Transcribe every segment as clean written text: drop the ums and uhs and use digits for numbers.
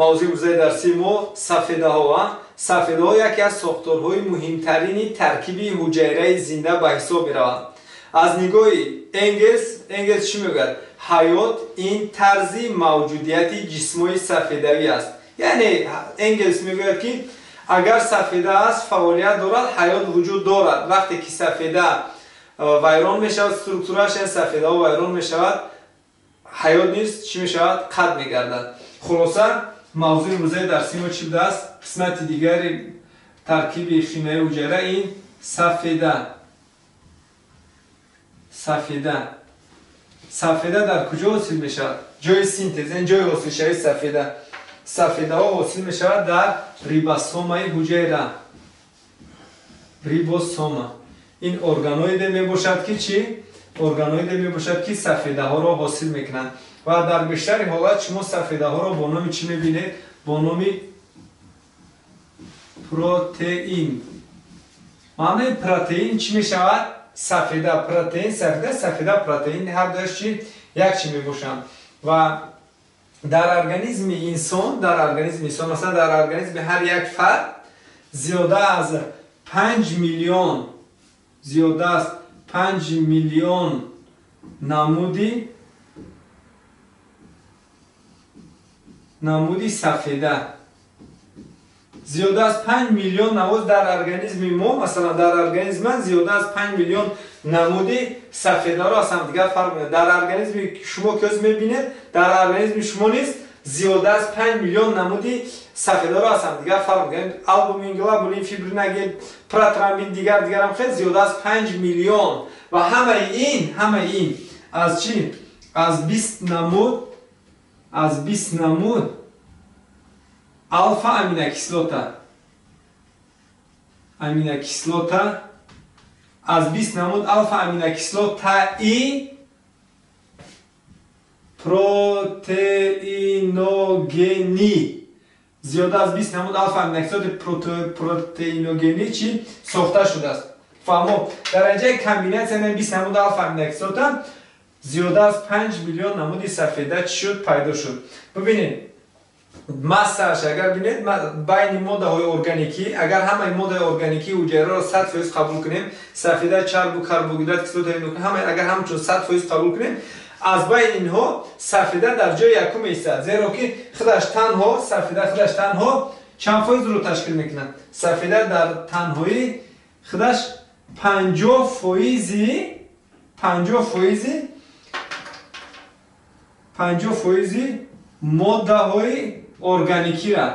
Мавзӯи имрӯзаи дарсии мо сафедаҳо. Сафедаҳо яке аз сохторҳои муҳимтарини таркиби ҳуҷайраи зинда ба ҳисоб мераванд. Аз нигоҳи Энгелс, Энгелс чӣ мегӯяд? Ҳаёт ин тарзи мавҷудияти ҷисмҳои сафедавӣ аст. Яъне Энгелс мегӯяд, ки агар сафеда аст, фаъолият дорад, ҳаёт вуҷуд дорад. Вақте ки сафеда вайрон мешавад, структурааш, яъне сафедаҳо вайрон мешавад, ҳаёт низ чӣ мешавад? Қатъ мегардад. Хулоса, мавзӯи имрӯзаи дарсии мо чӣ будааст? Қисмати дигари таркиби химиявии ҳуҷайра ин сафеда. Сафеда. Сафеда дар куҷо ҳосил мешавад? Ҷои синтез, яъне ҷои ҳосилшавии сафеда. Сафедаҳо ҳосил мешавад дар рибосомаи ҳуҷайра. Рибосома. Ин органоиде мебошад ки чӣ? Органоиде мебошад ки сафедаҳоро ҳосил мекунанд. Ва дар бештари ҳолат шумо сафедаҳоро бо номи чӣ мебинед? Бо номи протеин. Маънои протеин чӣ мешавад? Сафеда, протеин, сафеда, сафеда, протеин, ҳар дуяш чӣ? Як чӣ мебошанд. Ва дар организми инсон, дар организми инсон, масалан дар организми ҳар як фард зиёда аз 5 миллион, зиёда аз 5 миллион намуди сафеда. Зиёда аз 5 миллион намуд дар организми мо, масалан дар организми ман зиёда аз 5 миллион намуди сафедаро аз ҳамдигар фарқ мекунад. Дар организми шумо ки ҳозир мебинед, дар организми шумо низ зиёда аз 5 миллион намуди сафедаро аз ҳамдигар фарқ мекунад. Албумин, глобулин, фибриноген, протромбин, дигар дигарам хеле зиёда аз 5 миллион. Ва ҳамаи ин аз чӣ? Аз 20 намуд, аз 20 намуд алфа аминокислота. Аминокислота аз 20 намуд алфа аминокислотаи протеиногенӣ. Зиёда аз 20 намуд алфа аминокислотаи протеиногенӣ чӣ сохта шудааст. Фаҳмо, дар натиҷаи комбинатсияи 20 намуд алфа аминокислота зиёда аз 5 миллион намуди сафеда чӣ шуд? Пайдо шуд. Бибинед, массааш агар бинед, байни моддаҳои органикӣ, агар ҳамаи моддаҳои органикии ҳуҷайраро 100% қабул кунем, сафеда, чарбу, карбогидрат, кислотаи нуклеин, ҳамаи агар ҳамчун 100% қабул кунем, аз байни инҳо сафеда дар ҷои якум меистад, зеро ки худаш танҳо, сафеда худаш танҳо чанд фоизро ташкил мекунад? Сафеда дар танҳоӣ худаш 50% моддаҳои органикира,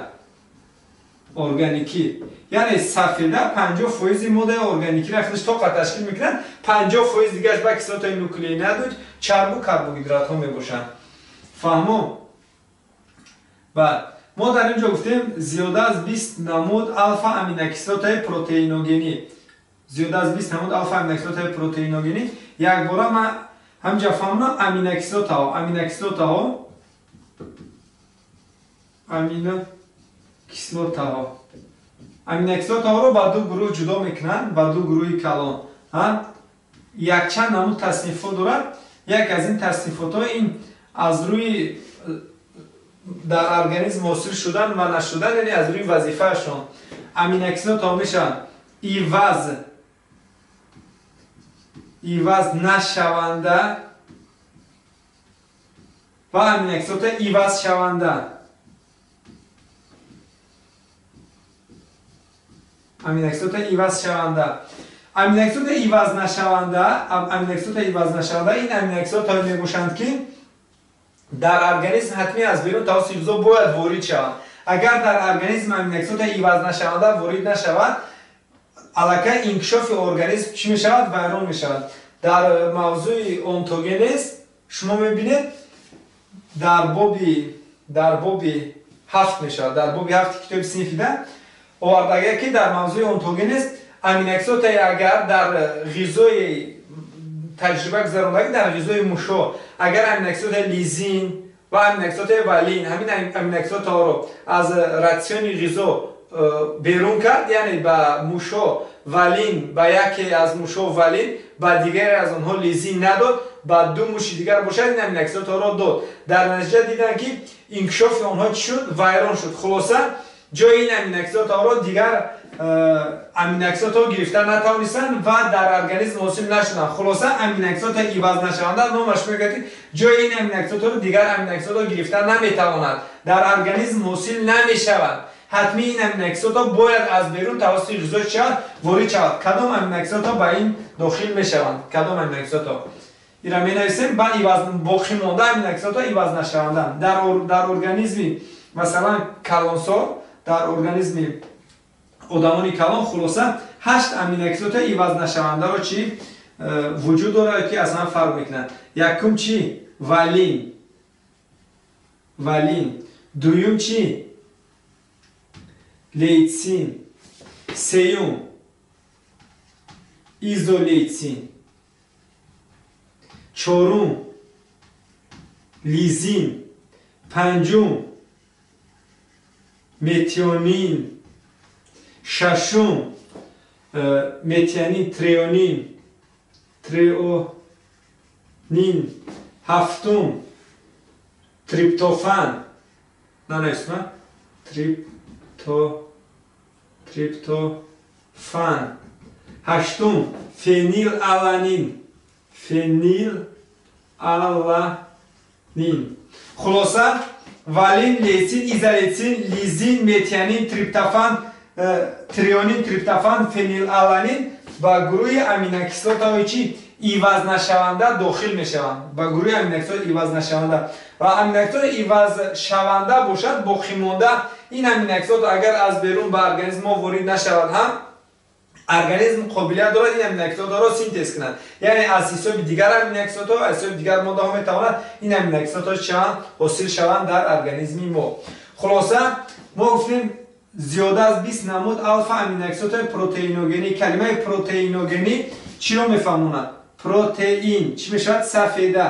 органикӣ, яъне сафеда 50% моддаи органикира худаш тоқа ташкил мекунад, 50% дигараш ба кислотаи нуклеинадуд, чарбу карбогидратҳо мебошанд. Фаҳмо? Баъд мо дар ин ҷо гуфтем зиёда аз 20 намуд алфа аминокислотаи протеиногенӣ, зиёда аз 20 намуд алфа аминокислотаи протеиногенӣ. Якбора ман ҳамҷа фаҳмонам аминокислотаҳо, аминокислотаҳо, аминокислотаҳо. Аминокислотаҳоро ба ду гурӯҳ ҷудо мекунанд, ба ду гурӯҳи калон. Якчанд намуд таснифот дорад. Як аз ин таснифотҳо ин аз рӯи дар организм ҳосил шудан ва нашудан, яъне аз рӯи вазифаашон. Аминокислотаҳо мешаванд иваз нашаванда ва аминокислота ивазшаванда. Аминокислота ивазшаванда. Аминокислота иваз нашаванда, аминокислота иваз нашаванда ин аминокислотаҳое мебошанд, ки дар организм ҳатмӣ аз берун тавассути ғизо бояд ворид шаванд. Агар дар организм аминокислота иваз нашаванда ворид нашавад, аллакай инкишофи организм чӣ мешавад? Вайрон мешавад. Дар мавзӯи онтогенез шумо мебинед дар боби 7 мешавад, дар боби 7 китоби синфида овардагия ки дар мавзӯи онтогенез аминокислотае агар дар ғизои таҷриба гузарондагӣ дар ғизои мушо агар аминокислотаи лизин ва аминокислотаи валин, ҳамин аминокислотаҳоро аз ратсиони ғизо берун кард, яъне ба мушо валин, ба яке аз мушо валин, ба дигаре аз онҳо лизин надод, Ба ду муши дигар бошад ин аминокислотаҳоро дод. Дар натиҷа диданд, ки инкишофи онҳо чӣ шуд? Вайрон шуд. Хулоса, ҷои ин аминокислотаҳоро дигар аминокислотаҳо гирифта натавонистанд ва дар организм ҳосил нашуданд. Хулоса, аминокислота ивазнашаванда номаш мегӯяд, ки ҷои ин аминокислотаҳоро дигар аминокислотаҳо гирифта наметавонад, дар организм ҳосил намешавад. Ҳатмӣ ин аминокислотаҳо бояд аз берун тавассути ғизо шавад, ворид шавад. Кадом аминокислотаҳо ба ин дохил мешаванд? Кадом аминокислотаҳо? Ира менависем, баъд боқӣ монда аминокислотаҳо ивазнашаванданд. Дар организми, масалан, калонсол, дар организми одамони калон, хулоса 8 аминокислота ивазнашавандаро чӣ вуҷуд дорад, ки аз ҳам фарқ мекунанд. Якум чӣ? Валин. Валин. Дуюм чӣ? Лейцин. Сеюм изолейцин. Чорум лизин. Панҷум метионин. Шашум метионин, треонин, треонин. Ҳафтум триптофан. Нанависма? Триптофан. Ҳаштум фенилаланин. Фенилаланин. Хулоса, валин, лейцин, изолейцин, лизин, метионин, триптофан, трионин, триптофан, фенилаланин ба гурӯҳи аминокислотаҳои чӣ ивазнашаванда дохил мешаванд. Ба гурӯҳи аминокислотаҳои ивазнашаванда. Ва аминокислотаи ивазшаванда бошад, боқимонда ин аминокислота агар аз берун ба организм мо ворид нашавад ҳам, организм қобилият дорад ин аминокислотаҳоро синтез кунад. Яъне аз ҳисоби дигар аминокислотаҳо, аз ҳисоби дигар моддаҳо метавонад ин аминокислотаҳо чӣ ҳосил шаванд дар организми мо. Хулоса, мо гуфтем зиёда аз 20 намуд алфа аминокислотаи протеиногенӣ. Калимаи протеиногенӣ чиро мефаҳмонад? Протеин чӣ мешавад? Сафеда.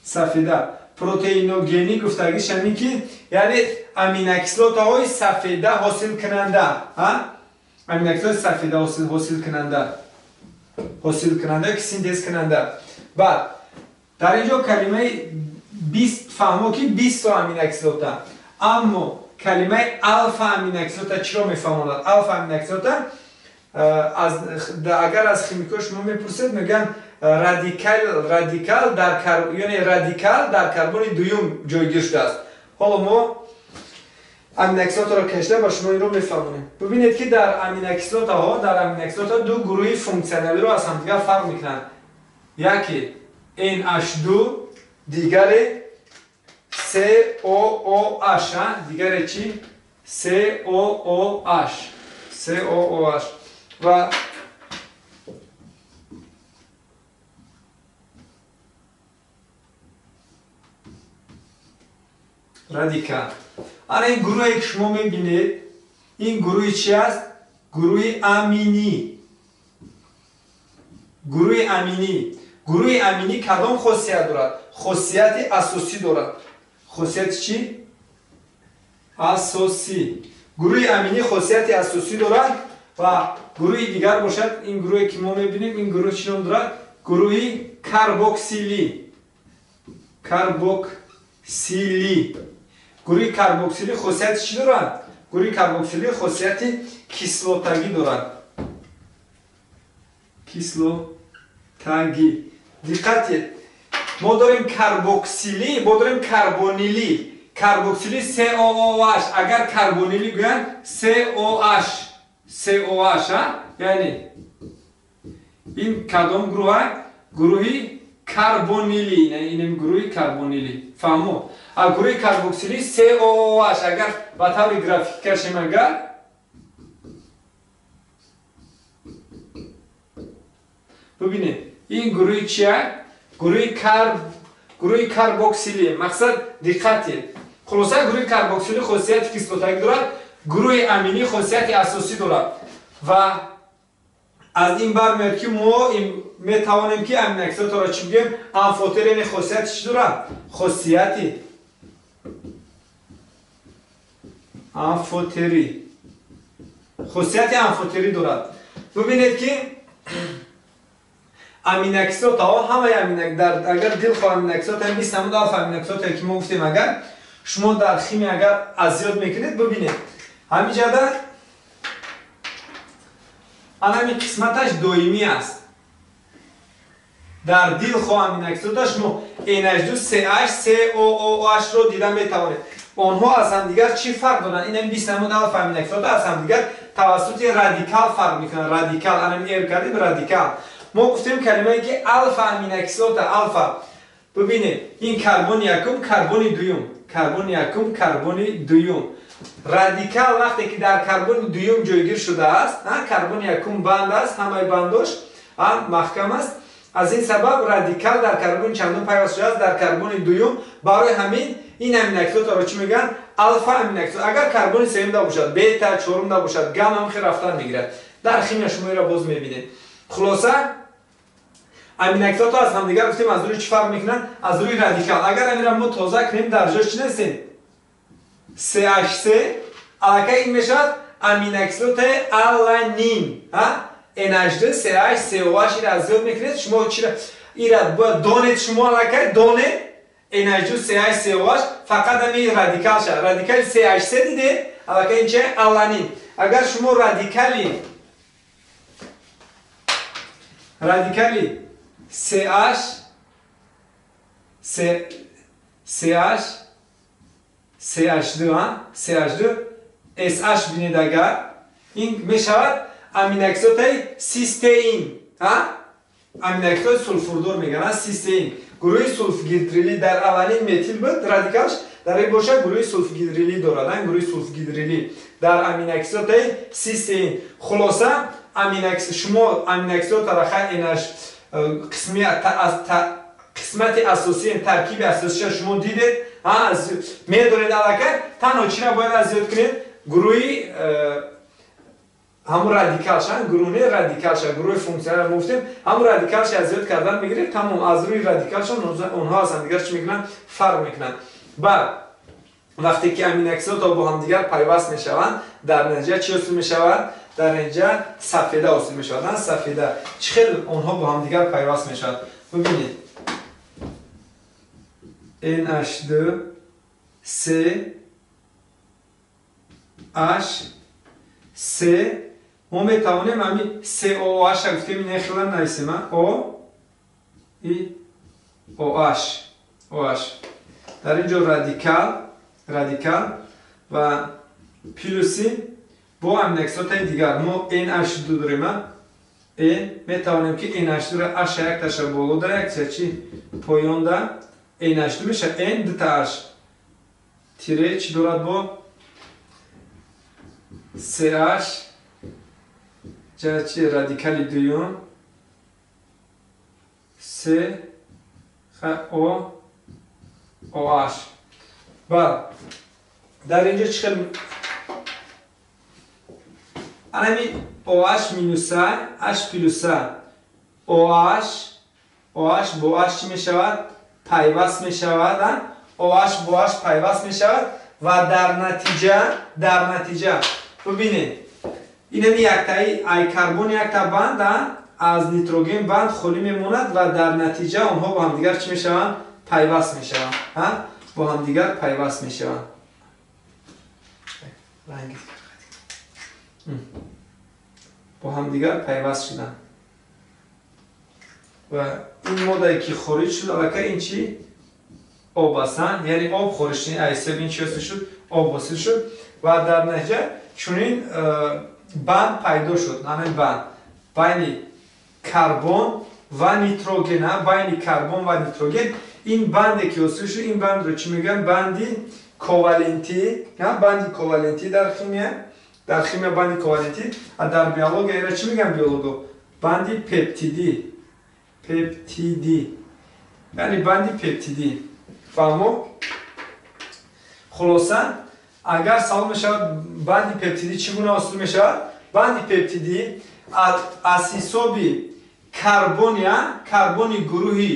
Сафеда. Протеиногенӣ гуфтагиш ҳамин ки, яъне аминокислотаҳои сафеда ҳосилкунанда, аминокислотаи сафеда ҳосилкунанда, ҳосилкунанда ки синтезкунанда. Баъд дар ин ҷо калимаи 20 фаҳмо, ки 20 то аминокислота. Аммо калимаи алфа аминокислота чиро мефаҳмонад? Алфа аминокислота агар аз химикҳо шумо мепурсед, мегӯянд радикал, радикал дар яъне радикал дар карбони дуюм ҷойгир шудааст. Ҳоло мо аминокислотаро кашида ба шумо инро мефаҳмонем. Бибинед, ки дар аминокислотаҳо ду гурӯҳи функсионалиро аз ҳамдигар фарқ мекунанд. Яке NH2, дигаре COOH, дигаре чӣ? COOH. COOH. Ва радикал. Ана ин гурӯҳе ки шумо мебинед, ин гурӯҳи чи аст? Гурӯҳи аминӣ. Гурӯҳи аминӣ. Гурӯҳи аминӣ кадом хосият дорад? Хосияти асосӣ дорад. Хосияти чӣ? Асосӣ. Гурӯҳи аминӣ хосияти асосӣ дорад ва гурӯҳи дигар бошад, ин гурӯҳе ки мо мебинем, ин гурӯҳ чӣ ном дорад? Гурӯҳи карбоксилӣ. Карбоксилӣ. Гурӯҳи карбоксилӣ хосияти чӣ дорад? Гурӯҳи карбоксилӣ хосияти кислотагӣ дорад. Кислотагӣ. Диққат кунед. Мо дорем карбоксилӣ, мо дорем карбонилӣ. Карбоксилӣ COOH. Агар карбонилӣ гӯянд COH. COH, яъне ин кадом гурӯҳ? Гурӯҳи карбонилӣ, ин гурӯҳи карбонилӣ. Фаҳмо? А гурӯҳи карбоксилӣ COOH. Агар ба таври графикӣ кашем, агар бибинед, ин гурӯҳи чия? Гурӯҳи карбоксилӣ. Мақсад диққат кунед. Хулоса, гурӯҳи карбоксилӣ хосияти кислотагӣ дорад, гурӯҳи аминӣ хосияти асосӣ дорад. Ва аз ин бармеояд, ки мо метавонем ки аминокислотаро чӣ бигӯем? Амфотер, яъне хосияти чӣ дорад? Хосияти амфотерӣ. Хосияти амфотерӣ дорад. Бибинед, ки Аминокислотаҳо ҳамаи агар дилхоҳ аминокислота 20 намуд алфа аминокислотае ки мо гуфтем, агар шумо дар химия агар аз ёд мекунед, бибинед, ҳамин ҷада анами қисматаш доимӣ аст. Дар дилхоҳ аминокислота шумо NH2 CH COOH ро дида метавонед. Онҳо аз ҳамдигар чӣ фарқ доранд? Ин 20 намуд алфа аминокислота аз ҳамдигар тавассути радикал фарқ мекунанд. Радикал, анами р кардем, радикал. Мо гуфтем калимае ки алфа аминокислота, алфа. Бибинед, ин карбони якум, карбони дуюм, карбони якум, карбони дуюм. Радикал вақте ки дар карбони дуюм ҷойгир шудааст, карбони якум банд аст, ҳамаи бандош маҳкам аст. Аз ин сабаб радикал дар карбони чандум пайваст шудааст? Дар карбони дуюм. Барои ҳамин ин аминокислотаро чӣ мегӯянд? Алфа аминокислота. Агар карбони сеюм набошад, бета, чорум набошад, гамма ҳам хел рафтан мегирад. Дар химия шумо инро боз мебинед. Хулоса, аминокислота аз ҳамдигар гуфтем аз рӯи чӣ фарқ мекунанд? Аз рӯи радикал. Агар аминро мо тоза кунем, дар ҷош чӣ нестем? CH3, аллакай ин мешавад аминокислотаи аланин. NH2 CH COH ира аз ёд мекунед. Шумо чира ира бояд донед, шумо аллакай донед NH2 CH COH фақат ҳамин радикал шавад. Радикали CH3 дидед, аллакай ин чи аланин. Агар шумо радикали CH CH CH2 CH2 SH бинед, агар ин мешавад аминокислотаи систеин, аминокислотаи сулфурдор мегӯянд, систеин. Гурӯҳи сулфгидрилӣ дар аланин метил буд, радикалш дар ин боша гурӯҳи сулфгидрилӣ дорад, гурӯҳи сулфгидрилӣ дар аминокислотаи систеин. Хулоса, шумо аминокислотаро хай қисмати асосии таркиби асосиша шумо дидед, медонед аллакай, танҳо чиро бояд аз ёд кунед? Гурӯҳи ҳамун радикалша, гурӯҳи радикалша, гурӯҳи функсионал гуфтем, ҳамун радикалша аз ёд кардан мегиред, тамом. Аз рӯи радикалша онҳо аз ҳамдигар чӣ мекунанд? Фарқ мекунанд. Баъд вақте ки аминокислотаҳо бо ҳамдигар пайваст мешаванд, дар натиҷа чӣ ҳосил мешавад? Дар натиҷа сафеда ҳосил мешавад. Сафеда чӣ хел онҳо бо ҳамдигар пайваст мешавад? Бибинед, NH2 C H C мо метавонем ҳамин COOH гуфтем, ин хела нависем, O и OH OH. Дар ин ҷо радикал ва плюси бо аминокислотаи дигар мо NH2 дорем. N метавонем ки NH2-ро H якташа боло да, якча чи поён да, NH2 мешавад N дута H тире чӣ дорад бо CH ҷа чи радикали дуюм C O OH. Баъд дар ин ҷо чӣ хел анами OH минуса H плюса OH OH бо H чӣ мешавад? Пайваст мешавад. OH бо H пайваст мешавад ва дар натиҷа бибинед, инами яктаи ай карбон якта банд аз нитроген банд холӣ мемонад ва дар натиҷа онҳо бо ҳамдигар чӣ мешаванд? Пайваст мешаванд, бо ҳамдигар пайваст мешаванд. Бо ҳамдигар пайваст шуданд ва ин моддае ки хориҷ шуд, аллакай ин чи об аст, яъне об хориҷ шуд, ҳисоб ин чи ҳосил шуд? Об ҳосил шуд ва дар натиҷа чунин банд пайдо шуд. Ҳамин банд байни карбон ва нитроген, байни карбон ва нитроген ин банде ки ҳосил шуд, ин бандро чӣ мегӯянд? Банди ковалентӣ, банди ковалентӣ дар химия банди ковалентӣ, а дар биология инро чӣ мегӯянд биолого? Банди пептидӣ, пептидӣ, яъне банди пептидӣ. Фаҳмо? Хулоса, агар савол мешавад банди пептидӣ чӣ гуна ҳосил мешавад? Банди пептидӣ аз ҳисоби карбони гурӯҳи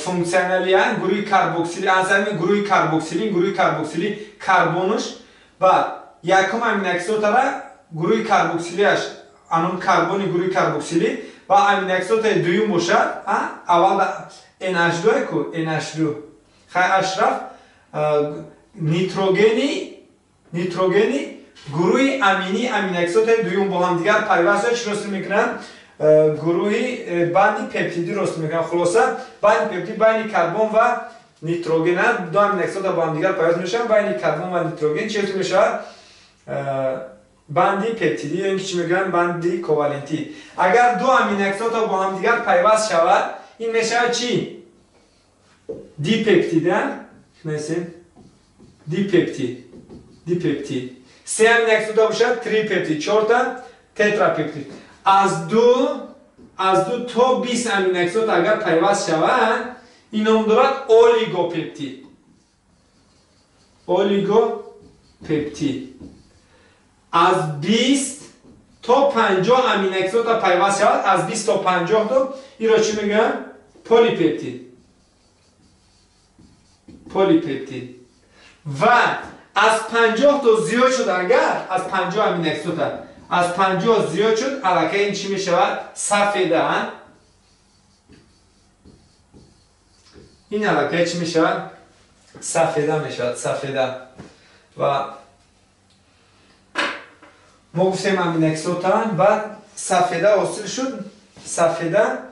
функсионалия, гурӯҳи карбоксили, аз ҳамин гурӯҳи карбоксили, гурӯҳи карбоксили карбонуш баъд якум аминокислотара гурӯҳи карбоксилиаш, анон карбони гурӯҳи карбоксили Ва аминокислотаи дуюм бошад, аввал NH2 ку, NH2. Хай ашраф нитрогени гурӯҳи аминии аминокислотаи дуюм бо ҳамдигар пайваст шуда чӣ ҳосил мекунанд? Гурӯҳи банди пептидӣ ҳосил мекунанд. Хулоса, банди пептидӣ байни карбон ва нитроген, ду аминокислота бо ҳамдигар пайваст мешаванд, байни карбон ва нитроген чӣ ҳосил мешавад? Банди пептидӣ ё ин ки чӣ мегӯянд? Банди ковалентӣ. Агар ду аминокислота бо ҳамдигар пайваст шавад, ин мешавад чӣ? Дипептид, дипептид, дипептид. Се аминокислота бошад трипептид, чорта тетрапептид. Аз ду то 20 аминокислота агар пайваст шаванд, ин ном дорад олигопептид. Олигопептид. Аз 20 то 50 аминокислота пайваст шавад, аз 20 то 50 то инро чӣ мегӯянд? Полипептид. Полипептид. Ва аз 50 то зиёд шуд, агар аз 50 аминокислота аз 50 зиёд шуд, аллакай ин чӣ мешавад? Сафеда. Ин аллакай чӣ мешавад? Сафеда мешавад, сафеда. Ва мо гуфтем аминокислота, баъд сафеда ҳосил шуд. Сафеда,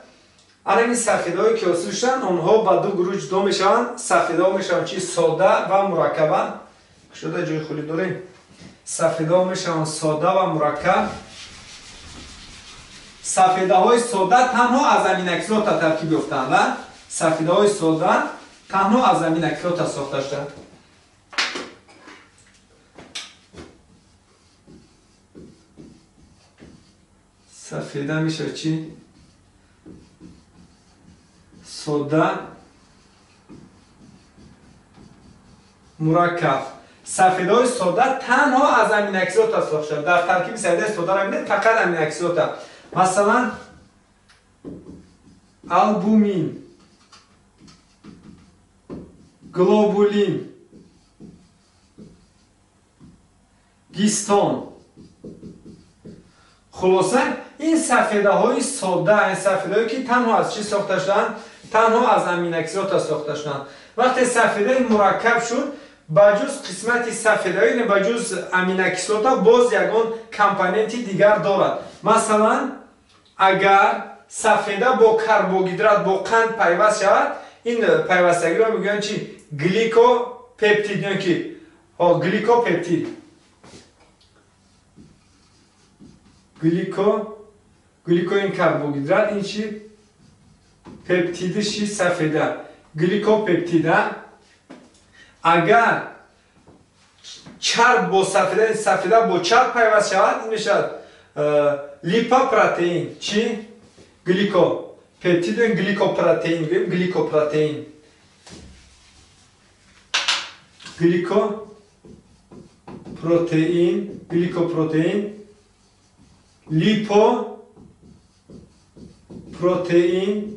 ана ин сафедаҳое ки ҳосил шуданд, онҳо ба ду гурӯҳ ҷудо мешаванд. Сафедаҳо мешаванд чи? Сода ва мураккаба. Шуда ҷои холӣ дорем. Сафедаҳо мешаванд сода ва мураккаб. Сафедаҳои сода танҳо аз аминокислота таркиб ёфтанд. Сафедаҳои сода танҳо аз аминокислота сохта шуданд. Сафеда мешавад чӣ? Сода, мураккаб. Сафедаҳои сода танҳо аз аминокислота сохта шуданд. Дар таркиби сафедаи содаро бинед, фақат аминокислота. Масалан, албумин, глобулин, гистон. Хулоса, ин сафедаҳои сода, ин сафедаҳое ки танҳо аз чӣ сохта шуданд? Танҳо аз аминокислота сохта шуданд. Вақте сафедаи мураккаб шуд, ба ҷуз қисмати сафедаҳо, яъне ба ҷуз аминокислота, боз ягон компоненти дигар дорад. Масалан, агар сафеда бо карбогидрат, бо қанд пайваст шавад, ин пайвастагиро мегӯянд чи? Гликопептид, ё ки гликопептид. Глико ин карбогидрат, ин чи? Пептиди чи? Сафеда. Гликопептида. Агар чарб бо сафеда, сафеда бо чарб пайваст шавад, ин мешавад липопротеин. Чи? Гликопептид, гликопротеин, гӯем гликопротеин. Гликопротеин, гликопротеин, липопротеин.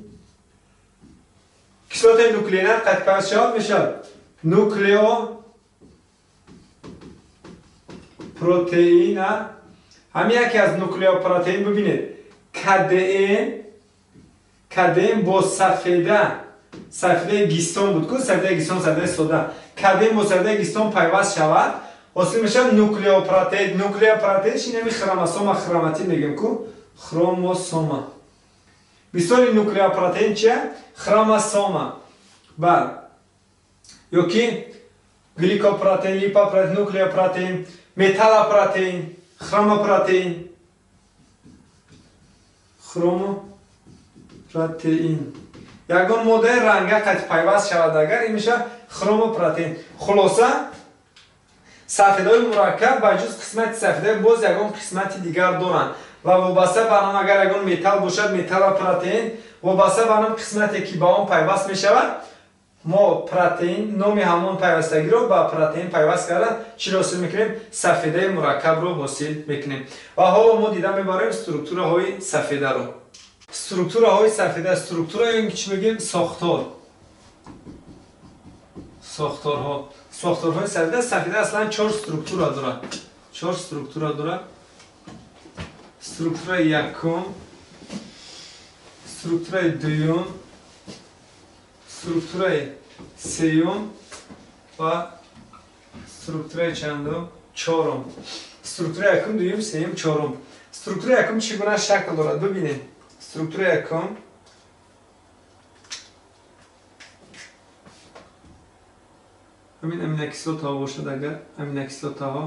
Кислотаи нуклеинат қад пайваст шавад, мешавад нуклеопротеин. Ҳамин яке аз нуклеопротеин бибинед. КДН бо сафеда, сафедаи гистон буд ку, сафедаи гистон, сафедаи сода. КДН бо сафедаи гистон пайваст шавад, ҳосил мешавад нуклеопротеин. Нуклеопротеин чи? Ҳамин хромосома, хроматин мегӯем ку, хромосома. Мисоли нуклеопротеин чия? Хромосома. Баъд ё ки гликопротеин, липопротеин, нуклеопротеин, металлопротеин, хромопротеин. Хромопротеин. Ягон моддаи ранга қад пайваст шавад, агар ин мешавад хромопротеин. Хулоса, сафедаҳои мураккаб ба ҷуз қисмати сафедаҳо боз ягон қисмати дигар доранд. Ва вобаста ба он агар ягон металл бошад, металлопротеин, вобаста ба он қисмате ки ба он пайваст мешавад, мо протеин, номи ҳамон пайвастагиро ба протеин пайваст карда чиро ҳосил мекунем? Сафедаи мураккабро ҳосил мекунем. Ва ҳоло мо дида мебарем структураҳои сафедаро. Структураҳои сафеда, структура ё ин ки чӣ мегӯем? Сохтор. Сохторҳо. Сохторҳои сафеда. Сафеда аслан чор структура дорад. Чор структура дорад. Структураи якум, Структураи дуюм, структураи сеюм ва структураи чандум? Чорум. Структураи якум, дуюм, сеюм, чорум. Структураи якум чӣ гуна шакл дорад? Бибинед. Структураи якум ҳамин аминокислотаҳо бошад, агар аминокислотаҳо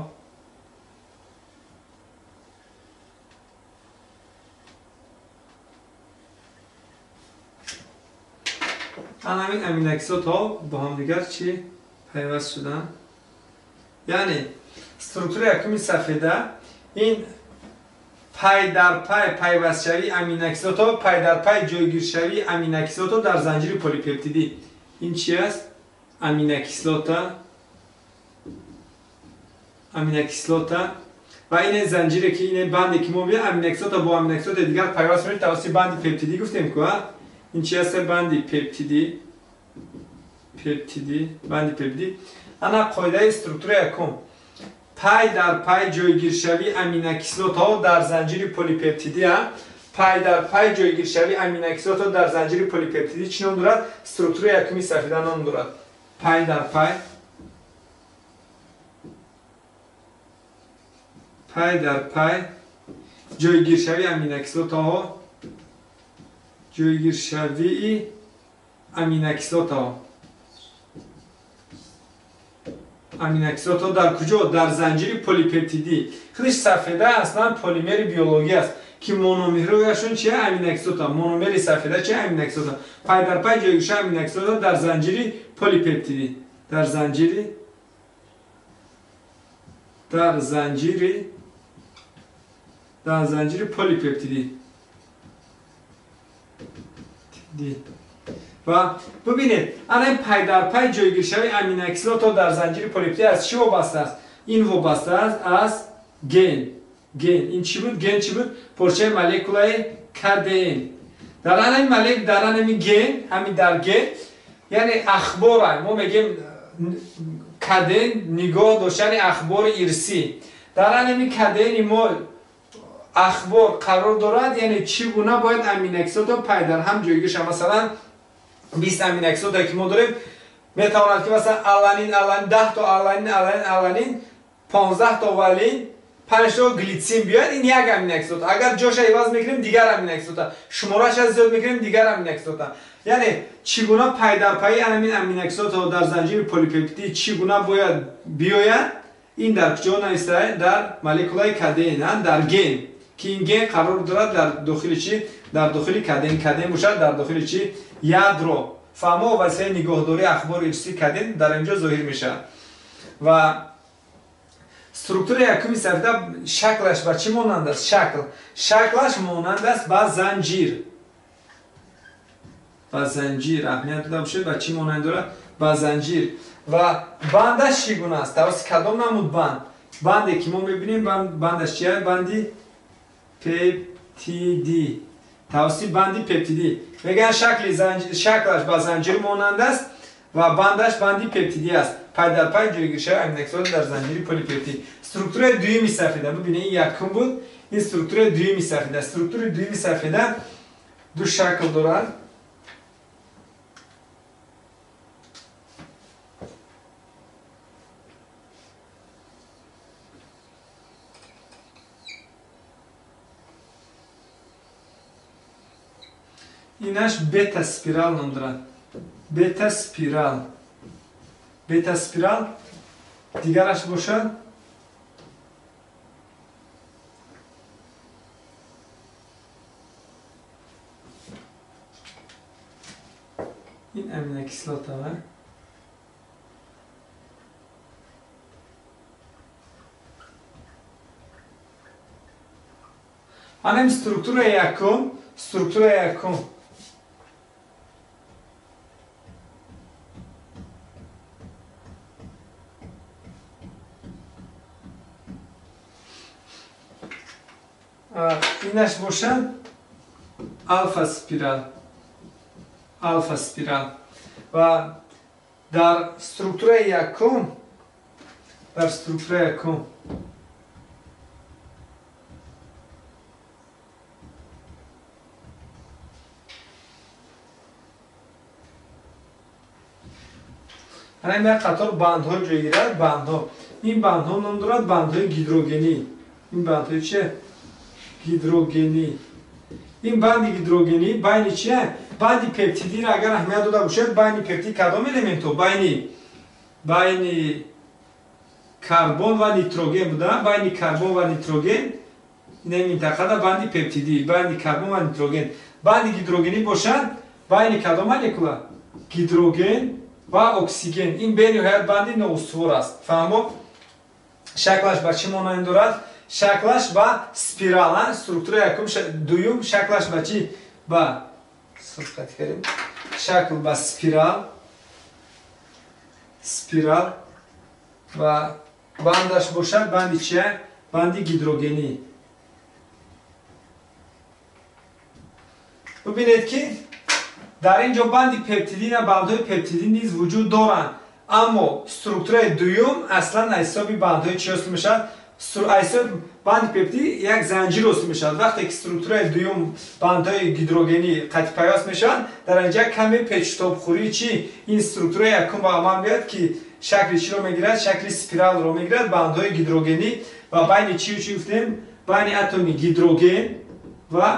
ҳамин аминокислотаҳо бо ҳамдигар чӣ пайваст шуданд. Яъне структураи якуми сафеда ин пай дар пай пайвастшавии аминокислотаҳо, пай дар пай ҷойгиршавии аминокислотаҳо дар занҷири полипептидӣ. Ин чи аст? Аминокислота, аминокислота ва ин занҷире ки ин банде ки мо мебинем, аминокислота бо аминокислотаи дигар пайваст мешавад тавассути банди пептидӣ, гуфтем ку, ин чи аст? Банди пептидӣ, пептидӣ, банди пептидӣ. Ана қоидаи структураи якум: пай дар пай ҷойгиршавии аминокислотаҳо дар занҷири полипептидӣ. Пай дар пай ҷойгиршавии аминокислотаҳо дар занҷири полипептидӣ чӣ ном дорад? Структураи якуми сафеда ном дорад. Пай дар пай, пай дар пай ҷойгиршавии аминокислотаҳо, ҷойгиршавии аминокислотаҳо, аминокислотаҳо дар куҷо? Дар занҷири полипептидӣ. Худиш сафеда аслан полимери биологӣ аст, ки мономерҳояшон чи? Аминокислота. Мономери сафеда чи? Аминокислота. Пай дар пай ҷойгиршавии аминокислота дар занҷири полипептидӣ, дар занҷири, дар занҷири, дар занҷири полипептидӣ. Ва бибинед, ана ин пай дар пай ҷойгиршавии аминокислотаҳо дар занҷири полипептидӣ аз чӣ вобаста аст? Ин вобаста аст аз ген. Ген ин чӣ буд? Ген чӣ буд? Порчаи молекулаи КДН. Дар ана молек, дар ана ген, ҳамин дар ген, яъне ахбора, мо мегем КДН нигоҳ доштани ахбори ирсӣ. Дар ана КДН мо ахбор қарор дорад, яъне чӣ гуна бояд аминокислотаҳо пай дар ҳам ҷойгир шаванд. Масалан 20 аминокислотае ки мо дорем, метавонад ки масалан аланин, аланин, 10 то аланин, аланин, аланин, 15 то валин, 5 то глитсин биёяд, ин як аминокислота. Агар ҷоша иваз мекунем, дигар аминокислота. Шумораша зиёд мекунем, дигар аминокислота. Яъне чӣ гуна пайдарпайи ҳамин аминокислотаҳо дар занҷири полипептидӣ чӣ гуна бояд биёяд, ин дар куҷо нависта? Дар молекулаи КДН, дар ген, ки ин ген қарор дорад дар дохили чӣ? Дар дохили КДН. КДН бошад дар дохили чӣ? Ядро. Фаҳмо василаи нигоҳдории ахбори ирсии КДН дар инҷо зоҳир мешавад. Ва структураи якуми сафеда шаклаш ба чӣ монанд аст? Шакл. Шаклаш монанд аст ба занҷир. Ба занҷир. Аҳамият дода бошед, ба чӣ монанд дорад? Ба занҷир. Ва бандаш чӣ гуна аст? Тавассути кадом намуд банд? Банде ки мо мебинем, бандаш чи аст? Банди пептидӣ. Тавассути банди пептидӣ. Мегӯянд шаклаш ба занҷир монанд аст ва бандаш банди пептидӣ аст. Пай дар пай ҷойгиршавии аминокислота дар занҷири полипептидӣ. Структураи дуюми сафеда. Бибинед, ин якум буд, ин структураи дуюми сафеда. Структураи дуюми сафеда ду шакл дорад. Инаш бета спирал ном дорад. Бета спирал. Бета спирал. Дигараш бошад ин аминокислота. Ҳамин структураи якум, структураи якум инаш бошад алфа спирал, алфа спирал. Ва дар структураи якум, дар структураи якум Ана як қатор бандҳо ҷой гирад, бандҳо. Ин бандҳо ном дорад бандҳои гидрогенӣ. Ин бандҳои че? Гидрогенӣ. Ин банди гидрогенӣ байни чие? Банди пептидиро агар аҳамият дода бошед, байни пептид кадом элементҳо? Байни карбон ва нитроген буда, байни карбон ва нитроген ин минтақада банди пептидӣ, байни карбон ва нитроген. Банди гидрогенӣ бошад, байни кадом молекула? Гидроген ва оксиген. Ин бениҳоят банди ноустувор аст. Фаҳмо? Шаклаш ба чӣ монанд дорад? Шаклаш ба спирал, структура якум, дуюм шаклаш ба чӣ? Ба шакл ба спирал, спирал ва бандаш бошад банди чия? Банди гидрогенӣ. Бубинед ки дар ин ҷо банди пептидӣ ва бандҳои пептидӣ низ вуҷуд доранд, аммо структураи дуюм аслан аз ҳисоби бандҳои чӣ ҳосил мешавад? Банди пептидӣ як занҷир ҳосил мешавад. Вақте ки структураи дуюм бандҳои гидрогенӣ қатъи пайваст мешаванд, дар инҷа каме печутобхӯрии чӣ? Ин структураи якум ба амал меояд ки шакли чиро мегирад? Шакли спиралро мегирад, бандҳои гидрогенӣ ва байни чию чӣ гуфтем? Байни атоми гидроген ва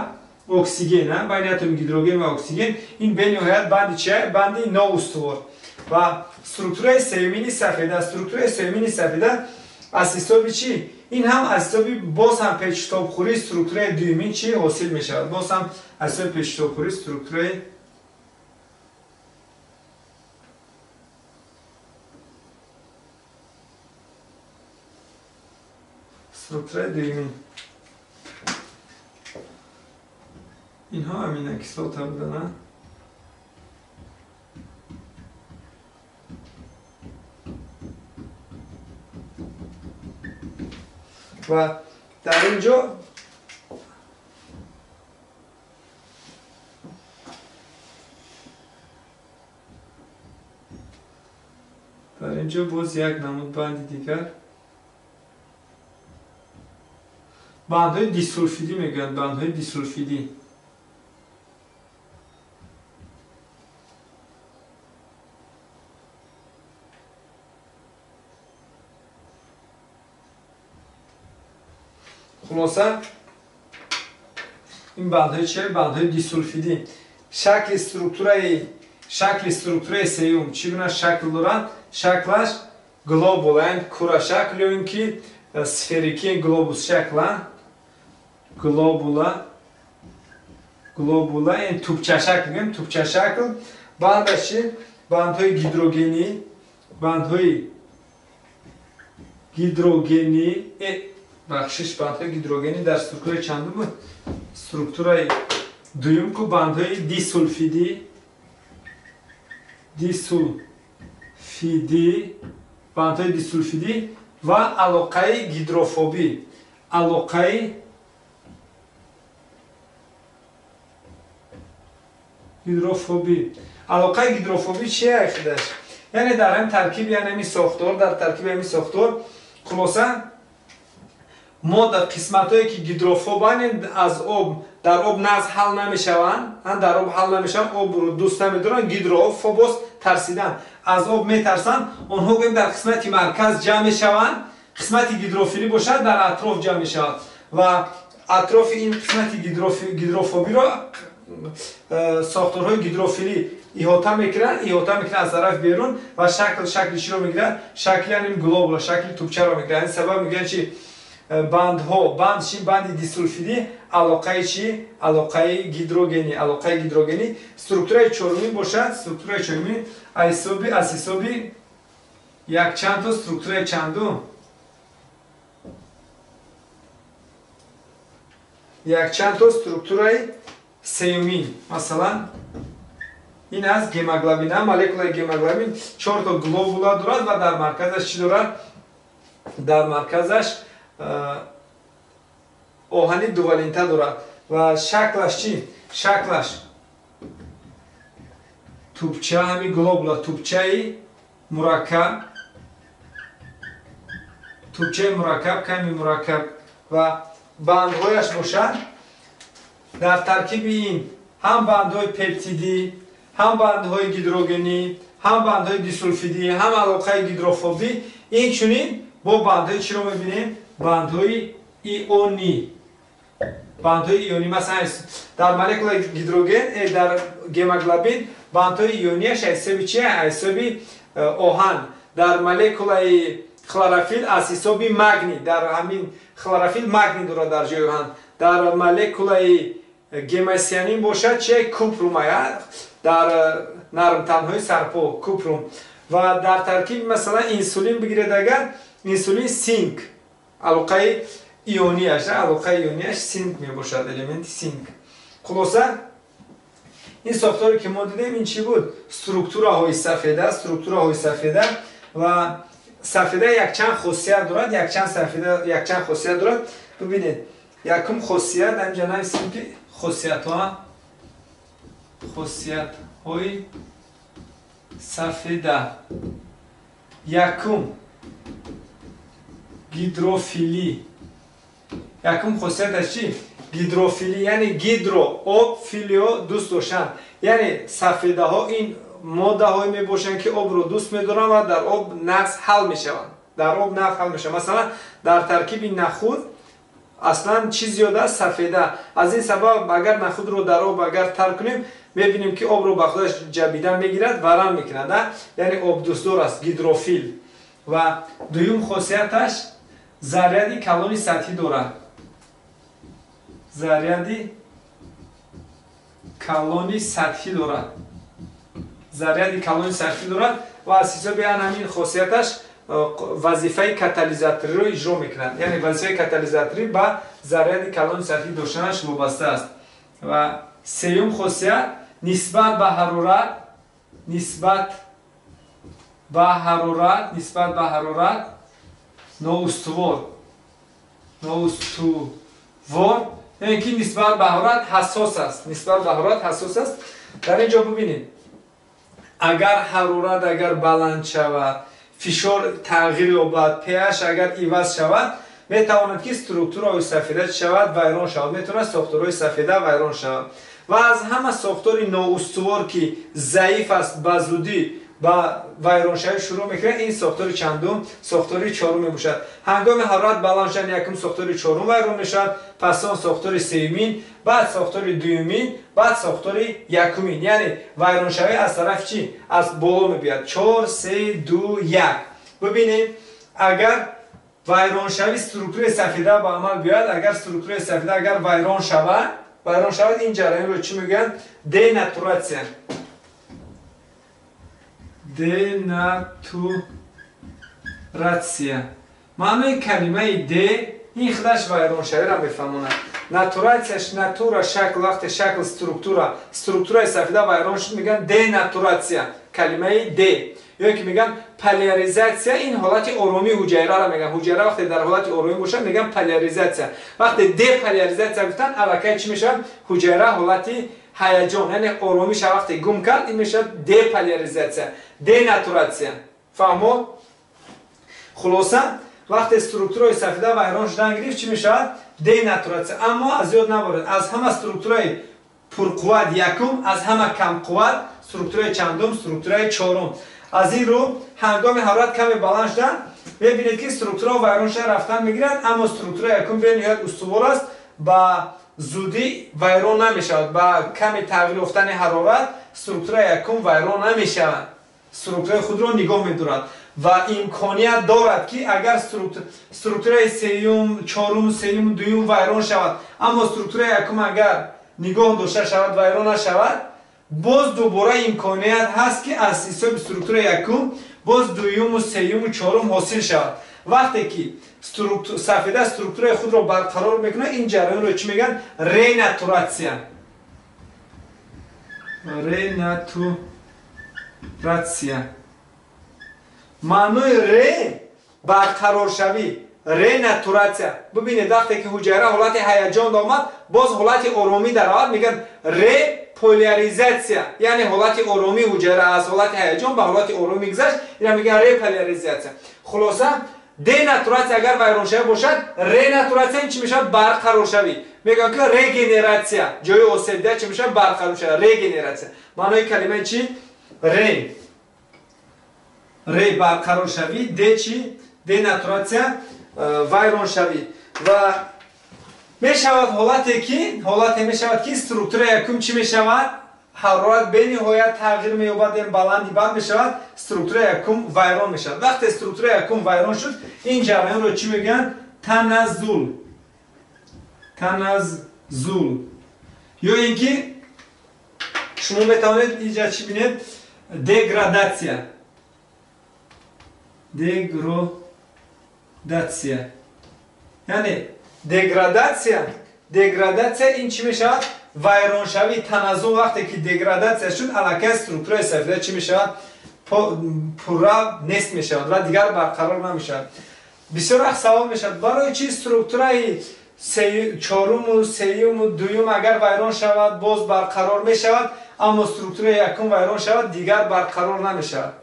оксиген, байни атоми гидроген ва оксиген. Ин бениҳоят банди чия? Банди ноустувор. Ва структураи сеюмини сафеда, структураи сеюмини сафеда аз ҳисоби чӣ? Ин ҳам аз ҳисоби боз ҳам печутобхӯрии структураи дуюмин чӣ ҳосил мешавад? Боз ҳам аз ҳисоби печутобхӯрии структураи дуюмин. Инҳо аминокислота буданд. Ва дар ин ҷо боз як намуд банди дигар, бандҳои дисулфидӣ мегӯянд, бандҳои дисулфидӣ. Хулоса ин бандҳои чия? Бандҳои дисулфидӣ. Шакли структураи сеюм чӣ гуна шакл дорад? Шаклаш глобул, яъне курашакл ё ин ки сферикӣ, глобус шакла, глобула, яъне тӯпчашакл мегӯем, тӯпчашакл. Бандаш чи? Бандҳои гидрогенӣ, бандҳои гидрогенӣ, бахшиш, бандҳои гидрогенӣ дар структураи чандум буд? Структураи дуюм ку бандҳои дисулфидӣ, бандҳои дисулфидӣ ва алоқаи гидрофобӣ, алоқаи гидрофобӣ. Алоқаи гидрофобӣ чия худаш? Яъне дар ҳамин таркиб, яъне ҳамин сохтор, дар таркиби ҳамин сохтор хулоса мо дар қисматҳое ки гидрофобанд, аз об дар об наз ҳал намешаванд, дар об ҳал намешаванд, обро дӯст намедоранд, гидрофобос тарсидан, аз об метарсанд, онҳо гӯем дар қисмати марказ ҷамъ мешаванд, қисмати гидрофилӣ бошад дар атроф ҷамъ мешавад ва атрофи ин қисмати гидрофобиро сохторҳои гидрофилӣ иҳота мекунанд, аз тараф берун ва шакли чиро мегирад? Шакли ҳамин глобула, шакли тӯпчаро мегирад. Ин сабаб мегӯянд чи бандҳо, банд чи? Банди дисулфидӣ, алоқаи чи? Алоқаи гидрогенӣ, алоқаи гидрогенӣ. Структураи чорумин бошад, структураи чорумин аз ҳисоби якчанд то структураи чандум? Якчанд то структураи сеюмин. Масалан, ин аз гемоглобин, молекулаи гемоглобин 4 то глобула дорад ва дар марказаш чӣ дорад? Дар марказаш оҳани дувалента дорад ва шаклаш чӣ? Шаклаш тӯпча, ҳамин глобула, тӯпчаи мураккаб, тӯпчаи мураккаб, ками мураккаб ва бандҳояш бошад дар таркиби ин ҳам бандҳои пептидӣ, ҳам бандҳои гидрогенӣ, Ҳам бандҳои дисулфидӣ, ҳам алоқаи гидрофобӣ, инчунин бо бандҳои чиро мебинем? Бандҳои ионӣ. Бандҳои ионӣ, масалан, дар молекулаи гидроген, дар гемоглобин бандҳои ионияш аз ҳисоби чи? Аз ҳисоби оҳан. Дар молекулаи хлорофил аз ҳисоби магний, дар ҳамин хлорофил магний дорад дар ҷои оҳан. Дар молекулаи гемосианин бошад чи? Купрум, дар нармтанҳои сарпо купрум. Ва дар таркиби масалан инсулин бигиред, агар инсулин синк, алоқаи ионияш, алоқаи ионияш синк мебошад, элементи синк. Хулоса, ин сохторе ки мо дидем, ин чӣ буд? Структураҳои сафеда, структураҳои сафеда. Ва сафеда якчанд хосият дорад, якчанд сафеда якчанд хосият дорад. Бибинед, якум хосият ҳаминҷа нависем, ки хосиятҳо, хосиятҳои сафеда. Якум, гидрофилӣ. Якум хосияташ чӣ? Гидрофилӣ, яъне гидро об, филио дӯст доштан. Яъне сафедаҳо ин моддаҳое мебошанд, ки обро дӯст медоранд ва дар об нағз ҳал мешаванд, дар об нағз ҳал мешаванд. Масалан, дар таркиби нахуд аслан чӣ зиёд аст? Сафеда. Аз ин сабаб, агар нахудро дар об агар тар кунем, мебинем, ки обро ба худаш ҷабида мегирад, варам мекунад, яъне обдӯстдор аст, гидрофил. Ва дуюм хосияташ заряди калони сатҳӣ дорад, заряди калони сатҳӣ дорад, заряди калони сатҳӣ дорад. Ва аз ҳисоби ан ҳамин хосияташ вазифаи катализаториро иҷро мекунад, яъне вазифаи катализаторӣ ба заряди калони сатҳӣ доштанаш вобаста аст. Ва сеюм хосият, нисбат ба ҳарорат, нисбат ба ҳарорат, нисбат ба ҳарорат ноустувор, ноустувор, яъне ки нисбат ба ҳарорат ҳассос аст, нисбат ба ҳарорат ҳассос аст. Дар ин ҷо бибинед, агар ҳарорат агар баланд шавад, фишор тағйир ёбад, pH агар иваз шавад, метавонад, ки структураҳои сафеда шавад, вайрон шавад, метавонад сохторҳои сафеда вайрон шавад. Ва аз ҳама сохтори ноустувор, ки заиф аст, ба зудӣ ба вайроншавӣ шурӯъ мекунад, ин сохтори чандум? Сохтори чорум мебошад. Ҳангоми ҳарорат баланд шудан, якум сохтори чорум вайрон мешавад, пас он сохтори сеюмин, баъд сохтори дуюмин, баъд сохтори якумин. Яъне вайроншавӣ аз тарафи чӣ? Аз боло мебиёяд: чор, се, ду, як. Бибинем, агар вайроншавии структураи сафеда ба амал биёяд, агар структураи сафеда агар вайрон шавад, вайрон шавад, ин ҷараёнро чӣ мегӯянд? Денатуратсия, денатуратсия. Маънои калимаи де ин худаш вайроншавиро мефаҳмонад. Натуратсияш натура шакл, вақте шакл, структура, структураи сафеда вайрон шуд, мегӯянд денатуратсия, калимаи де. Ё ки мегӯянд поляризатсия, ин ҳолати оромии ҳуҷайраро мегӯянд. Ҳуҷайра вақте дар ҳолати оромӣ бошад, мегӯянд поляризатсия. Вақте деполяризатсия гуфтанд, аллакай чӣ мешавад? Ҳуҷайра ҳолати ҳаяҷон, яъне оромиша вақте гум кард, ин мешавад деполяризатсия, денатуратсия. Фаҳмо? Хулоса, вақте структураи сафеда вайрон шудан гирифт, чӣ мешавад? Денатуратсия. Аммо аз ёд наборед, аз ҳама структураи пурқувват якум, аз ҳама камқувват структураи чандум? Структураи чорум. Аз ин рӯ, ҳангоми ҳарорат каме баланд шудан, мебинед, ки структураҳо вайрон шуда рафтан мегиранд, аммо структураи якум бениҳоят устувор аст, ба зудӣ вайрон намешавад. Ба каме тағйир ёфтани ҳарорат структураи якум вайрон намешавад, структураи худро нигоҳ медорад ва имконият дорад, ки агар структураи сеюм, чорум, сеюм, дуюм вайрон шавад, аммо структураи якум агар нигоҳ дошта шавад, вайрон нашавад, боз дубора имконият ҳаст, ки аз ҳисоби структураи якум боз дуюму сеюму чорум ҳосил шавад. Вақте ки сафеда структураи худро барқарор мекунад, ин ҷараёнро чӣ мегӯянд? Ренатуратсия, ренатуратсия. Маънои ре барқароршавӣ, ренатуратсия. Бибинед, вақте ки ҳуҷайра ҳолати ҳаяҷон омад, боз ҳолати оромӣ даровард, мегӯянд реполяризатсия, яъне ҳолати оромии ҳуҷайра аз ҳолати ҳаяҷон ба ҳолати оромӣ гузашт, ина мегӯянд реполяризатсия. Хулоса, денатуратсия агар вайроншавӣ бошад, ренатуратсия ин чӣ мешавад? Барқароршавӣ. Мегӯянд, ки регенератсия, ҷои осебдида чӣ мешавад? Барқароршавӣ, регенератсия. Маънои калимаи чӣ? Ре. Р барқароршавӣ, Д чӣ? Денатуратсия, вайроншавӣ. Ва мешавад ҳолате ки ҳолате мешавад, ки структураи якум чӣ мешавад? Ҳарорат бениҳоят тағйир меёбад, баланди бад мешавад, структураи якум вайрон мешавад. Вақте структураи якум вайрон шуд, ин ҷараёнро чӣ мегӯянд? Таназзул. Таназзул. Ё ин ки шумо метавонед инҷа чӣ бинед? Деградатсия. Деградатсия. Яъне деградатсия ин чӣ мешавад? Вайроншавӣ, таназзул. Вақте ки деградатсия шуд, аллакай структураи сафеда чӣ мешавад? Пурра нест мешавад ва дигар барқарор намешавад. Бисёр вақт савол мешавад, барои чӣ структураи чоруму, сеюму, дуюм агар вайрон шавад, боз барқарор мешавад, аммо структураи якум вайрон шавад, дигар барқарор намешавад?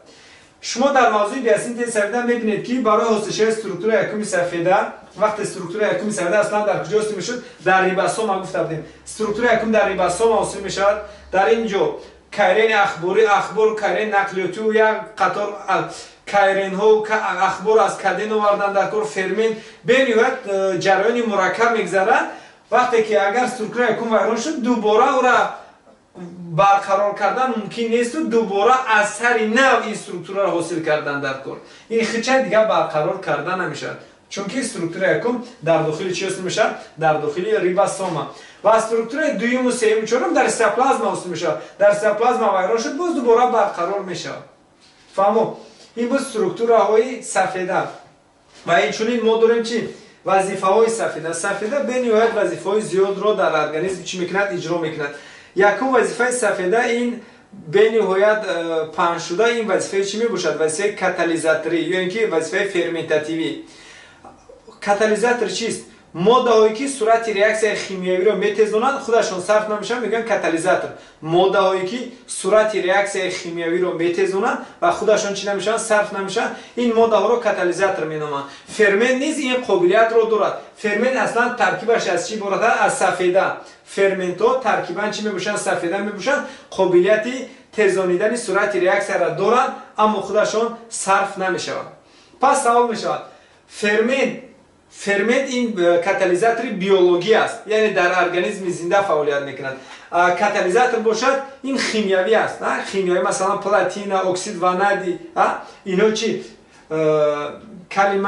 Шумо дар мавзӯи биосинтези сафеда мебинед, ки барои ҳосилшавии структураи якуми сафеда, вақте структураи якуми сафеда аслан дар куҷо ҳосил мешуд? Дар рибосома гуфта будем. Структураи якум дар рибосома ҳосил мешавад. Дар ин ҷо кайрени ахборӣ, ахбор, кайрени нақлиётию як қатор кайренҳо, ахбор аз каден овардан дар кор, фермент, бениҳоят ҷараёни мураккаб мегзарад. Вақте ки агар структураи якум вайрон шуд, дубора ӯра барқарор кардан мумкин несту дубора аз сари нав ин структураро ҳосил кардан дар кор. Ин хича дигар барқарор карда намешавад, чунки структураи якум дар дохили чӣ ҳосил мешавад? Дар дохили рибосома. Ва структураи дуюму, сеюму, чорум дар цитоплазма ҳосил мешавад. Дар цитоплазма вайрон шуд, боз дубора барқарор мешавад. Фаҳмо? Ин буд структураҳои сафеда. Ва инчунин мо дорем чӣ? Вазифаҳои сафеда. Сафеда бениҳоят вазифаҳои зиёдро дар организм чӣ мекунад? Иҷро мекунад. Якум вазифаи сафеда, ин бениҳоят паҳншуда, ин вазифаи чӣ мебошад? Вазифаи катализаторӣ ё ин ки вазифаи ферментативӣ. Катализатор чист? Моддаҳое ки суръати реаксияи химиявиро метезонанд, худашон сарф намешаванд, мегӯянд катализатор. Моддаҳое ки суръати реаксияи химиявиро метезонанд ва худашон чӣ намешаванд? Сарф намешаванд, ин моддаҳоро катализатор меноманд. Фермент низ ин қобилиятро дорад. Фермент аслан таркибаш аз чӣ иборат аст? Аз сафеда. Ферментҳо таркибан чӣ мебошанд? Сафеда мебошанд. Қобилияти тезонидани суръати реаксияро доранд, аммо худашон сарф намешаванд. Пас савол мешавад: фермент ин катализатори биологӣ аст, яъне дар организми зинда фаъолият мекунад. Катализатор бошад, ин химиявӣ аст. Химиявӣ, масалан, платина, оксид ванадий, ино чи, калий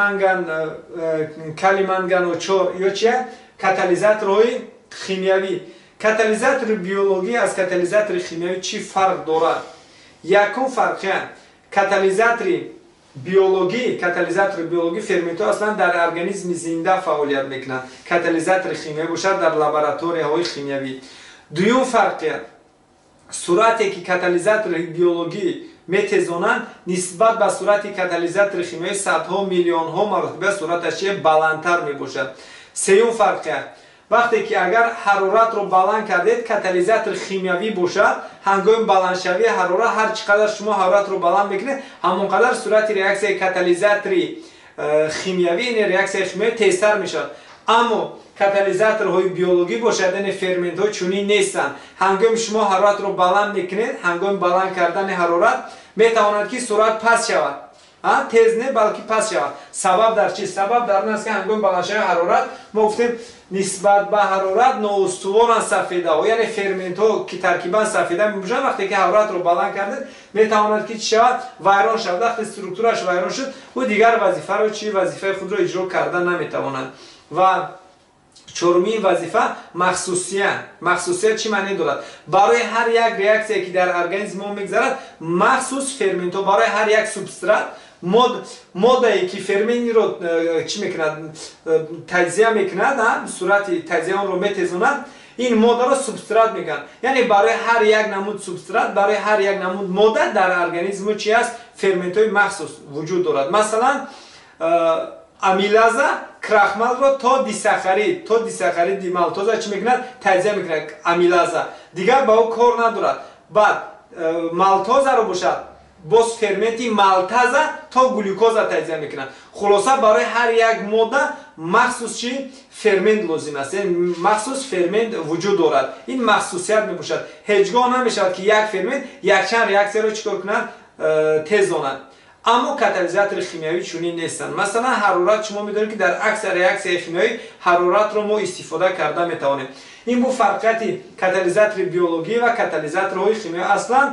мангано 4 ё чи, катализаторҳои химиявӣ. Катализатори биологӣ аз катализатори химиявӣ чӣ фарқ дорад? Якум фарқия: катализатори биологӣ, ферментҳо аслан дар организми зинда фаъолият мекунанд, катализатори химиявӣ бошад, дар лабораторияҳои химиявӣ. Дуюм фарқият: суръате ки катализатори биологӣ метезонанд, нисбат ба суръати катализатори химиявӣ садҳо, миллионҳо маротиба суръаташ че баландтар мебошад. Сеюм фарқият: вақте ки агар ҳароратро баланд кардед, катализатори химиявӣ бошад, ҳангоми баландшавии ҳарорат, ҳар чӣ қадар шумо ҳароратро баланд мекунед, ҳамон қадар суръати реаксияи катализатори химиявӣ, яъне реаксияи химиявӣ тезтар мешавад. Аммо катализаторҳои биологӣ бошад, яъне ферментҳо, чунин нестанд. Ҳангоми шумо ҳароратро баланд мекунед, ҳангоми баланд кардани ҳарорат метавонад, ки суръат паст шавад, тез не, балки паст шавад. Сабаб дар чист? Сабаб дар он аст, ки ҳангоми баландшавии ҳарорат, мо гуфтем, нисбат ба ҳарорат ноустуворанд сафедаҳо, яъне ферментҳо, ки таркибан сафеда мебошанд. Вақте ки ҳароратро баланд кардед, метавонад, ки чӣ шавад? Вайрон шавад. Вақте структурааш вайрон шуд, ӯ дигар вазифаро чи, вазифаи худро иҷро карда наметавонад. Ва чорумин вазифа — махсусият. Махсусият чӣ маъне дорад? Барои ҳар як реаксия, ки дар организми мо мегзарад, махсус ферментҳо, барои ҳар як субстрат, моддае ки ферментро чӣ мекунад, таҷзия мекунад, суръати таҷзия онро метезонад, ин моддаро субстрат мегӯянд. Яъне барои ҳар як намуд субстрат, барои ҳар як намуд модда дар организми чӣ аст, ферментҳои махсус вуҷуд дорад. Масалан, амилаза крахмалро то дисахариди малтоза чӣ мекунад? Таҷзия мекунад амилаза, дигар ба ӯ кор надорад. Баъд малтозаро бошад, боз ферменти малтаза то глюкоза таҷзия мекунад. Хулоса, барои ҳар як модда махсус чӣ фермент лозим аст, яъне махсус фермент вуҷуд дорад. Ин махсусият мебошад. Ҳеҷ гоҳ намешавад, ки як фермент якчанд реаксияро чӣ кор кунад, тезонад. Аммо катализатори химиявӣ чунин нестанд. Масалан, ҳарорат, шумо медонед, ки дар аксар реаксияи химиявӣ ҳароратро мо истифода карда метавонем. Ин бу фарқияти катализатори биологӣ ва катализаторҳои химиявӣ. Аслан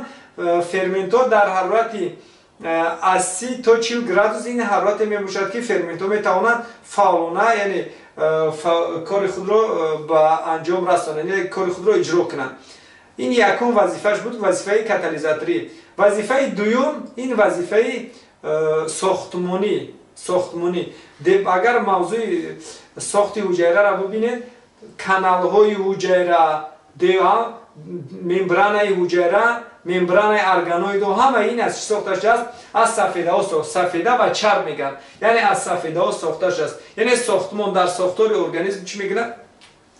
ферментҳо дар ҳарорати аз 30 то 40 градус, ин ҳарорате мебошад, ки ферментҳо метавонанд фаъолона, яъне кори худро ба анҷом расонанд, яъне кори худро иҷро кунанд. Ин якум вазифааш буд, вазифаи катализаторӣ. Вазифаи дуюм ин вазифаи сохтмонӣ. Сохтмонӣ. Агар мавзӯи сохти ҳуҷайраро бубинед, каналҳои ҳуҷайра, мембранаи ҳуҷайра, мембранаи органоидҳо, ҳама ин аз чӣ сохта шудааст? Аз сафедаҳо сохта, сафеда ва чарб мегӯянд. Яъне аз сафедаҳо сохта шудааст. Яъне сохтмон дар сохтори организм чӣ мекунад?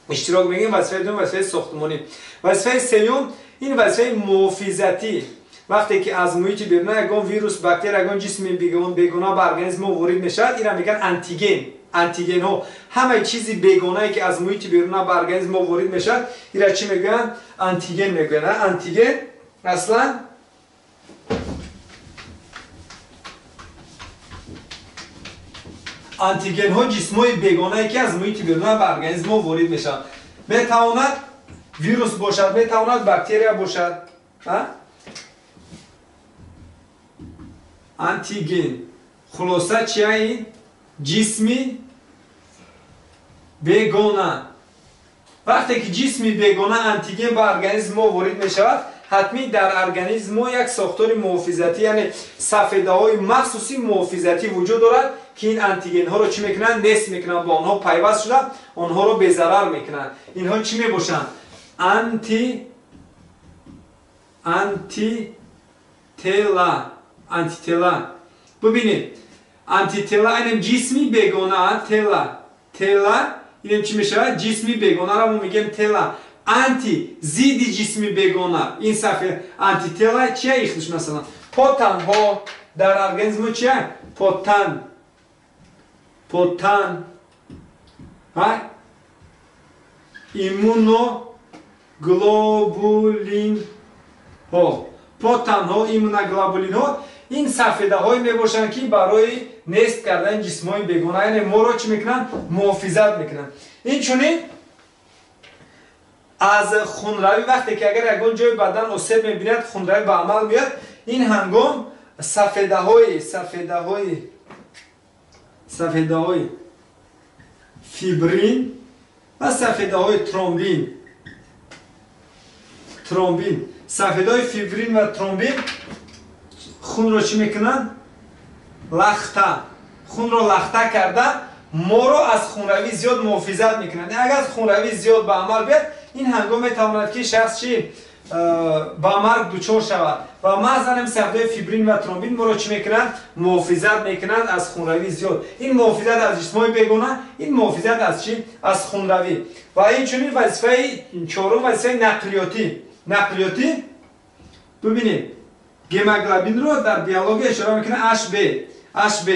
Иштирок мегирем. Вазифаи дуюм вазифаи сохтмонӣ. Вазифаи сеюм ин вазифаи муҳофизатӣ. Вақте ки аз муҳити беруна ягон вирус, бактерия, ягон ҷисми бегона ба организм мо ворид мешавад, инро мегӯянд антиген. Антигенҳо, ҳамаи чизи бегонае, ки аз муҳити беруна ба организм мо ворид мешавад, инро чӣ мегӯянд? Антиген мегӯянд. Антиген аслан антигенҳо ҷисмҳои бегонае, ки аз муҳити беруна ба организм мо ворид мешаванд. Метавонад вирус бошад, метавонад бактерия бошад. Антиген хулоса чия? Ин ҷисми бегона. Вақте ки ҷисми бегона антиген ба организм мо ворид мешавад, ҳатмӣ дар организм мо як сохтори муҳофизатӣ, яъне сафедаҳои махсуси муҳофизатӣ вуҷуд дорад, ки ин антигенҳоро чӣ мекунанд? Нест мекунанд, бо онҳо пайваст шуда онҳоро безарар мекунанд. Инҳо чӣ мебошанд? Антитела. Антитела. Бубинед, антитела инам ҷисми бегона, тела. Тела инам чӣ мешавад? Ҷисми бегонаро мо мегӯем тела. Анти зидди ҷисми бегона. Ин сафед антитела чия ихтиш масалан? Потанҳо дар организм чия? Потан. Потан. Ҳа? Иммуноглобулинҳо. Потанҳо, иммуноглобулинҳо ин сафедаҳое мебошанд, ки барои нест кардани ҷисмҳои бегона, яъне моро чӣ мекунанд? Муҳофизат мекунанд. Инчунин аз хунравӣ, вақте ки агар ягон ҷои бадан осеб мебинад, хунравӣ ба амал меояд, ин ҳангом сафедаҳои фибрин ва сафедаҳои тромбин, сафедаҳои фибрин ва тромбин хунро чӣ мекунанд? Лахта. Хунро лахта карда моро аз хунравӣ зиёд муҳофизат мекунанд. Агар хунравӣ зиёд ба амал биёяд, ин ҳангом метавонад, ки шахс чӣ ба марг дучор шавад. Ва маҳз ҳамин сафедаҳои фибрин ва тромбин моро чӣ мекунанд? Муҳофизат мекунанд аз хунравӣ зиёд. Ин муҳофизат аз ҷисмҳои бегона, ин муҳофизат аз чӣ? Аз хунравӣ. Ва инчунин вазифаи чорум вазифаи нақлиётӣ. Нақлиётӣ, бубинед, гемоглобинро дар биология ишора мекунад HB. HB.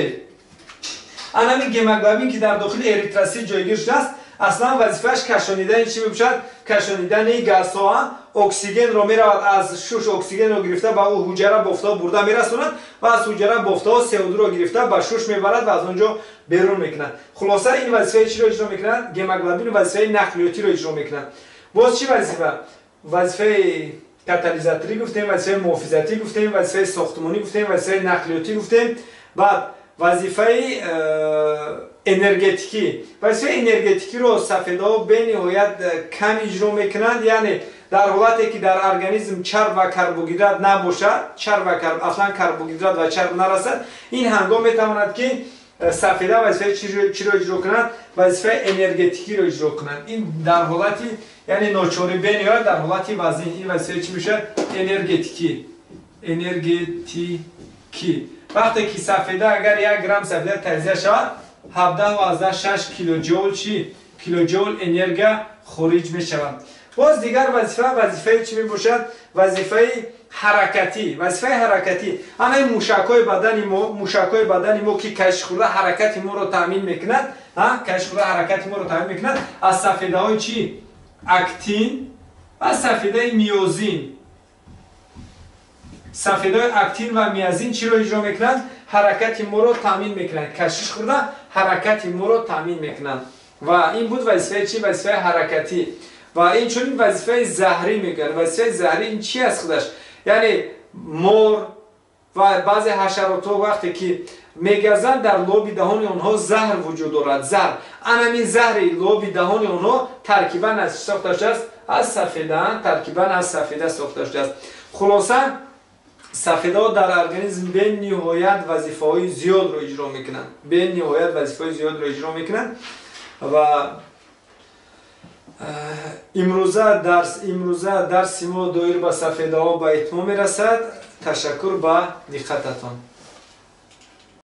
Ана ҳамин гемоглобин, ки дар дохили эритросит ҷойгир шудааст, аслан вазифааш кашонидани чӣ мебошад? Кашонидани газҳо. Оксигенро меравад аз шуш, оксигенро гирифта ба ӯ ҳуҷара бофтаҳо бурда мерасонад ва аз ҳуҷара бофтаҳо СО2-ро гирифта ба шуш мебарад ва аз он ҷо берун мекунад. Хулоса, ин вазифаи чиро иҷро мекунад? Гемоглобин вазифаи нақлиётиро иҷро мекунад. Боз чӣ вазифа? Вазифаи катализаторӣ гуфтем, вазифаи муҳофизатӣ гуфтем, вазифаи сохтмонӣ гуфтем, вазифаи нақлиётӣ гуфтем, баъд вазифаи энергетикӣ. Вазифаи энергетикиро сафедаҳо бениҳоят кам иҷро мекунанд, яъне дар ҳолате ки дар организм чарб ва карбогидрат набошад, чарб ва аслан карбогидрат ва чарб нарасад, ин ҳангом метавонад, ки сафеда вазифаи чиро иҷро кунад? Вазифаи энергетикиро иҷро кунад. Ин дар ҳолати, яъне ночорӣ бениҳоят, дар ҳолати вазин ин вазифаи чӣ мешавад? Энергетикӣ. Энергетикӣ. Вақте ки сафеда, агар 1 грамм сафеда таҷзия шавад, 17,6 килоҷоул чӣ? Килоҷоул энергия хориҷ мешавад. Боз дигар вазифа, вазифаи чӣ мебошад? Вазифаи ҳаракатӣ. Вазифаи ҳаракатӣ. Ана ин мушакҳои бадани мо, мушакҳои бадани мо, ки кашхӯрда ҳаракати моро таъмин мекунад, кашхӯрда ҳаракати моро таъмин мекунад, аз сафедаҳои чӣ? Актин ва сафедаи миозин. Сафедаҳои актин ва миозин чиро иҷро мекунанд? Ҳаракати моро таъмин мекунанд. Кашиш хӯрда ҳаракати моро таъмин мекунанд. Ва ин буд вазифаи чӣ? Вазифаи ҳаракатӣ. Ва инчунин вазифаи заҳрӣ мегӯянд. Вазифаи заҳрӣ ин чӣ аст худаш? Яъне мор ва баъзе ҳашаротҳо вақте ки мегазанд, дар лоби даҳони онҳо заҳр вуҷуд дорад. Заҳр. Анамин заҳри лоби даҳони онҳо таркибан аз чӣ сохта шудааст? Аз сафеда, таркибан аз сафеда сохта шудааст. Хулоса, сафедаҳо дар организм бениҳоят вазифаҳои зиёдро иҷро мекунанд. Бениҳоят вазифаҳои зиёдро иҷро мекунанд ва имрӯза дарси мо доир ба сафедаҳо ба итмом мерасад. Ташаккур ба диққататон.